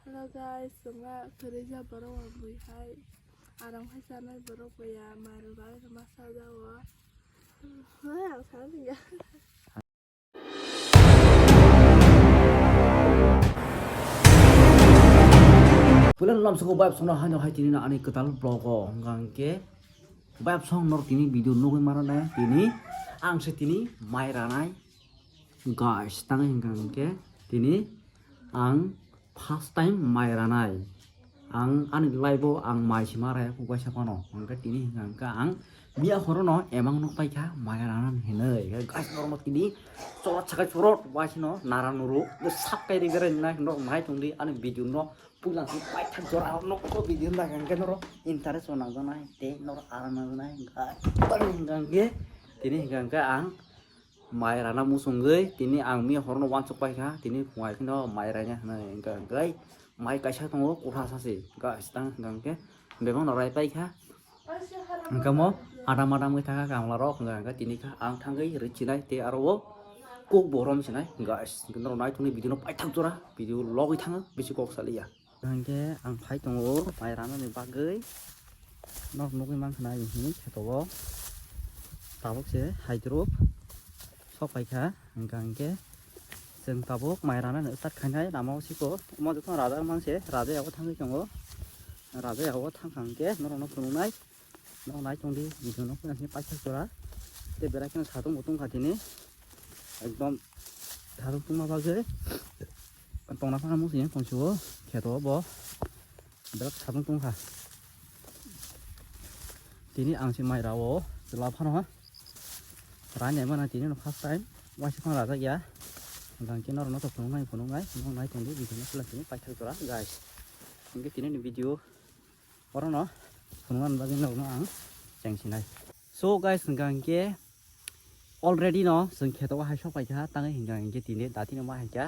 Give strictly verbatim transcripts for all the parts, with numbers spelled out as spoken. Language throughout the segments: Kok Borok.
Hello guys, chwngno kwrwija borok rok bui hai. Arang hai chanai borok bui ya, mairum bai rwma sajao. Hai, ang sana tingya. Puila lamsoko vibe songno haino hai tini ani kwtal vlog o hwnkha hwnkhe vibe song norok tini video nugwi mano na tini ang se tini mai ranai. Guys, tang hingka hingke tini ang first time mai ranai. Ang ani life o ang mai sima raya kuk kaisa phano. Hingke tini hingka hingke ang miya horo no emang nuk paikha mai rana hinoi. Guys, norok no tini chora chakai chorot waisino nara nuru sap kai ri berai nai norok nai tongdi ani video no puila si paithak jora nok ko video na hingke norok interest o nang janai te norok aram nang janai hingka hingke tini hingka hingke ang mai rana muchungwi tini ang miya horno uansuk paikha, tini phungai phino mai raina hinwi hwnkha hwnkhe mai kaisa tongo, kwthasa se guys, tang hwnkha hwnkhe bebakno rai paikha. Hwnkhe mo adam adam wngwi thangkha kamlarok, hwnkha hwnkhe tini kha ang thangwi rwchinai tei aro o kok bo romchinai guys, hwnkhe norok naithokni video no paithak jora video logwi thango, bisi kok saliya. Hingke ang phai tongo mai ranani bagwi. Nok nugwi mankha na ayung hini kheto o. Tabuk se haidrop sok paikha. Hingka hingke chwng tabuk mai ranani start khainai lama o siko. Omo jotono raja mang se raja yago thangwi tongo. Raja yago thangkha hingke norokno phunuknai. Nok nai tongdi, video no khuna sini paithak jora. Tei berai kheno satung bo tongkha tini. Ekdom satung tongma bagwi tongna phano muchung yang tongsugo kheto bo belak satung tongkha. Tini ang se mai rao chwla phano rainai mano tini no first time waisa phano rajak ya. Hingke norok no to phunuknai phunuknai nok nai tongdi video no khuna sini paithak jora guys. Hingke tini ni video. Orono phunukna bagwi norokno ang chengsinai. So guys, hwnkha hwnkhe already no chwng kheto o hai sok paikha, tangwi hwnkha hwnkhe tini datino ma haikha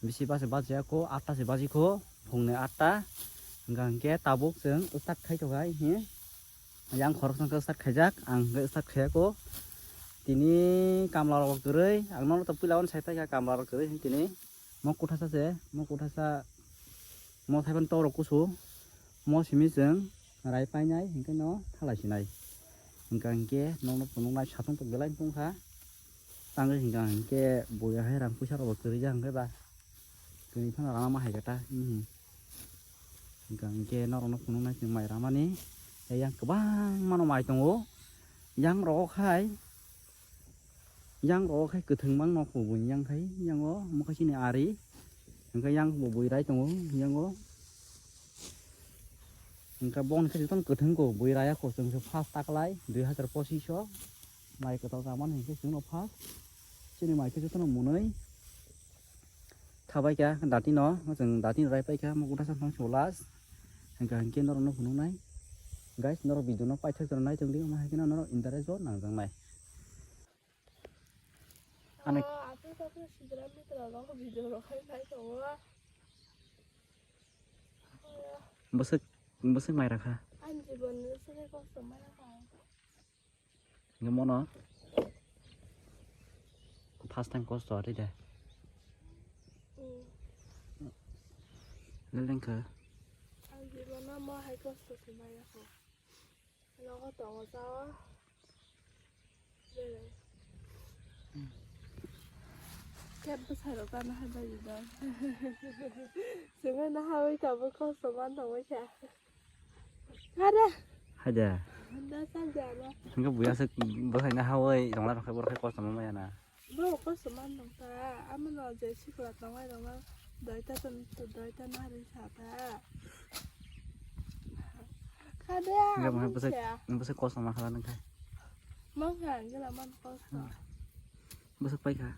bisi base bajya kho, atta se baji kho, phungni atta. Hwnkha hwnkhe tabuk chwng start khai tokha, yang khoroksa hwnkhe start khaijak, ang hwnkhe start khaiya kho. Tini kamla rok kwrwi, ang nono to puila uansai paikha kamla rok kwrwi tini. Mo kuthasa se, mo kuthasa, mo thaiban torok kusu, mo simi chwng rai painai, hingke no thalai sinai. Hingka hingke nokno phunuknai satung tok belai tongkha. Tangwi hingka hingke buya hai rang puisa rok bo kwrwi jak hingke ba. Kwrwi phano rana ma hai khe ta, mhm. Hingka hingke norokno phunuknai chwng mai ramani, yang kwbang mano mai tongo. Yang rok hai. Yang rok khai kwthwng bang nok bo buini yang khai, yang o mokhe chini ari, hingke yang bo bui rai tongo, yang o hingke boni khe jotono kwthwng ko bui raya ko chwng se first taklai dui hazar pochish o mai kwtal chamani hingke chwngno first chini mai khe jotono mwnwi. Thabai kha dati no, chwng dati no rai pai kha, mo kuthasa phang solas. Hingka hingke norok no phunuknai. Guys, norok video no paithak jora nai tongdi, omo hai kheno norok interest o nangjaknai. Ani. Ah, atu atu sidra mitra rok video rok khai nai tongo. Bwswk, bwswk mai rakha. Ani jibon ni bwswk kosto mai rakha. Hingke mono first time kosto ari de. Mm. Leleng kha. Ang jibono mo hai kosto se maya kho. Logo tongo sao. Belai. Mm. Kep bwsai rok gana hai bai da. Sengai na hai tabuk kosto man tongoi kha. Are. Haja. Honda sa jana. Hingke buya se bwsai na hawai rongla rokhe borok khe kosto ma maya na. Bo kosto man nong ta. Amo no je sikla tongai rongla doita ton doita na ri sa ta. Kade. Hingke amo bwsai sa. Bwsai kosto ma khala nang kha. Mang kha angela man kosto. Hmm. Bwsai pai kha.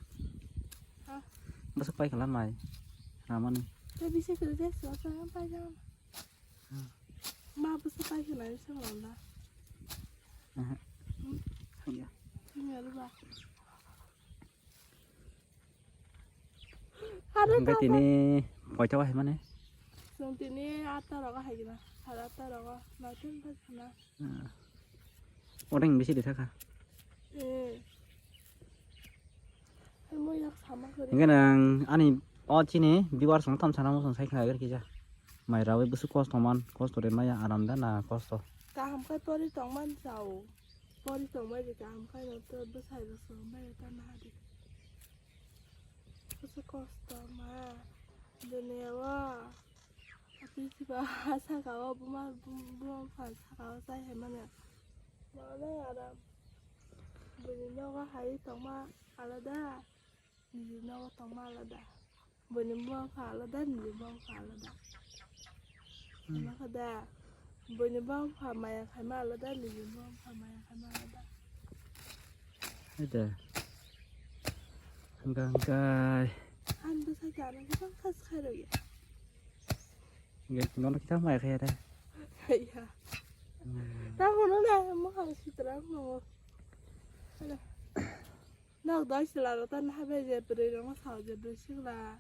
Ha. Bwsai pai khala mai. Ramani. Te bisi kiri je so sa pai jam. Ma bwswk pai khwna ri swng rwna. Aha. Hmm? Hanya. Hanya rwba. Hare hingke tamo. Tini poito hai mane? Chwng tini atta rogo hai gina. Sare atta rogo. Naitin pai khwna. Ah. Odeng bisi di thaka. Eh. Hingke nang ani o chini viewers no tam sana mo sai khna ger kisa. Mai rawi bwswk kosto man, kosto de maya aram da na kosto? Kaham khai pori tongman chao. Pori tongbai de kaham khai no to bwsai rok song bai ta na di. Bwswk kosto ma. Dunia o. Ati siba saka o buma buma pha saka o chai hai mane. Mane aram. Bini nogo hai tongma alada. Nini nogo tongma alada. Buini buma pha alada, nini buma pha alada. Hmm. Ano kada, buini buma pha maya khaima alada, nini buma pha maya khaima alada. Ada. Hangka hangkai. Ang bwsai kana kita khas khairok ya. Hingke nono kita maya khaya da. Iya. Hmm. Tahu nona, mau harus kita mau. Ada. Nok doi chwla rok ta naha bai je bwrwi rok no sao je bwrwi sikla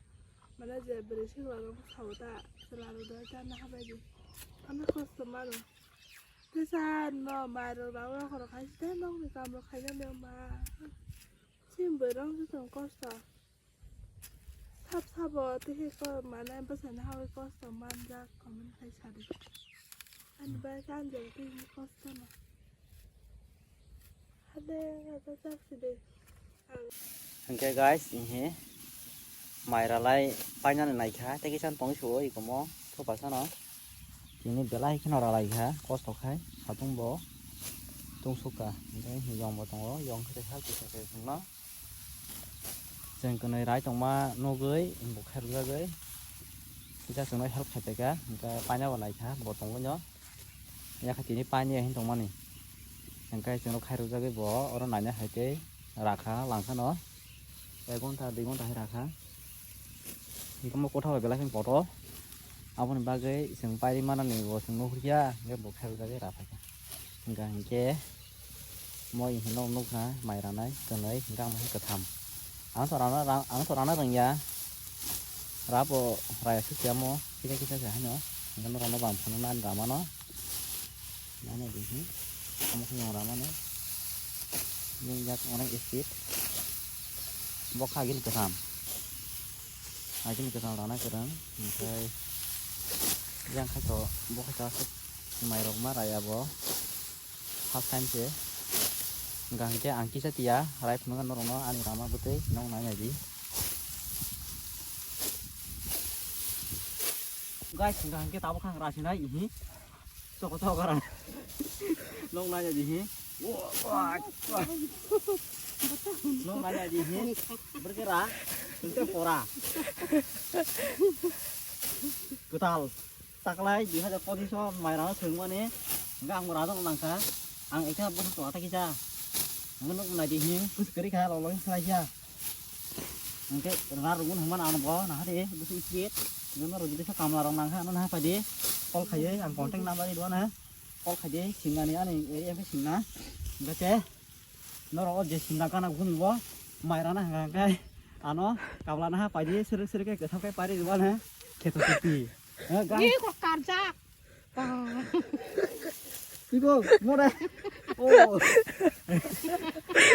mane je bwrwi sikla rok no sao ta chwla rok doi ta naha bai je ano kosto mano tesa no mai rok rang rok rok hai se nok ni kam rok khaina me ma chini bwrwi rok se tong kosto sab sabo tei ko mane bwsai no hawi kosto manjak comment khai sadi ani bai kanjal tei kosto no. Hade, hade, chak sidi. Hingke guys, ihi mai ralai painani naikha, tei kisa tong suo ikomo thupasano. Tini belai kheno ralai kha, kosto khai, satung bo tungsukha. Hingke yong bo tongo, yong khe hai kisa khe tongma. Chwng kwnwi rai tongma nugwi, bo khairokjagwi. Kisa chwngno help khai paikha, hingke paina bo naikha, bo tongwi no. Yakha tini pani ya hin tongmani. Hingke chwngno khairokjagwi bo oro naina hai tei rakha langkhano. Ek ghonta, dui ghonta hai rakha. Hingke mo kotha bai belai kheno kotor. Aboni bagwi chwng pairi manani bo chwng nukhrikya, hingke bo khairokjagwi raphaikha. Hingka hingke mo hino nukha mai ranai kwnwi, hingke ang hai kwtham. Ang to rana, ang to rana rwngya. Rabo raya sukya mo, kisa kisa se haino. Hingke norokno bang phano nani ramano. Nani dihi. Amo khe yang ramano. Yang yak onek speed. Bo kha gini kwtham. Agini kwtham rana kwrwng. Hingke yang kha to bo kha to mai rok ma raya bo. First time se. Hingka hingke ang kisa tiya, rai phunukha norokno ani rama bwtwi, nok nai naidi. Guys, hingka hingke tabuk ang rasinai, ihi. Choko choko ra. Nok nai naidi, ihi. Nok nai naidi, ihi. Berkira, hingke pora. Kwtal. Taklai dui hajar pochisho mairano swrwngmani, hingke ang bo rajak nangkha, ang ekta bwswk chwla ta kisa, ang nuk naidi him, bwswk kwrwi kha, lolong khlai kha, hingke rwna rwgwno hwnmano ang bo nahadi bwswk speed, hingke norok jodi khe kamla rok nangkha, ano naha paidi, call khaiwi ang contact number ri rwna, call khaidi, simnani ani area khe simna, hingke. Norok o je sinda gana guni bo mai rana hwnka hwnkhe ano kabla naha paidi sirwk sirwk khe kwthap khe pairi rwmani kheto kwtwi. He, ga- Ni ko karjak. Tiko more. O.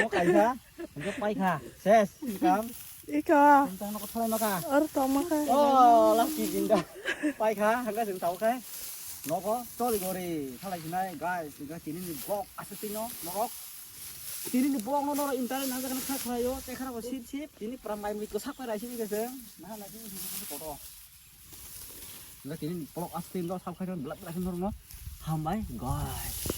O kaisa. Hwnkhe paikha. Ses. Kam. Ika. Tang noko thalai maka. Or tong maka. O, last jinda. Paikha. Hwnkhe chwng tau khe. Nogo choli gori. Thalai sinai guys. Hwnkhe tini ni vlog aswk tino. Norok. Tini ni vlog no norok internet nang jakna kha khlaio, tei khana bo sip sip, tini pura mai mui kwsak pai raisini khe chwng, naha naisini sip sip kotor. Hingke tini ni vlog aswk tini rok sab khai belak belak khe norok no hambai guys.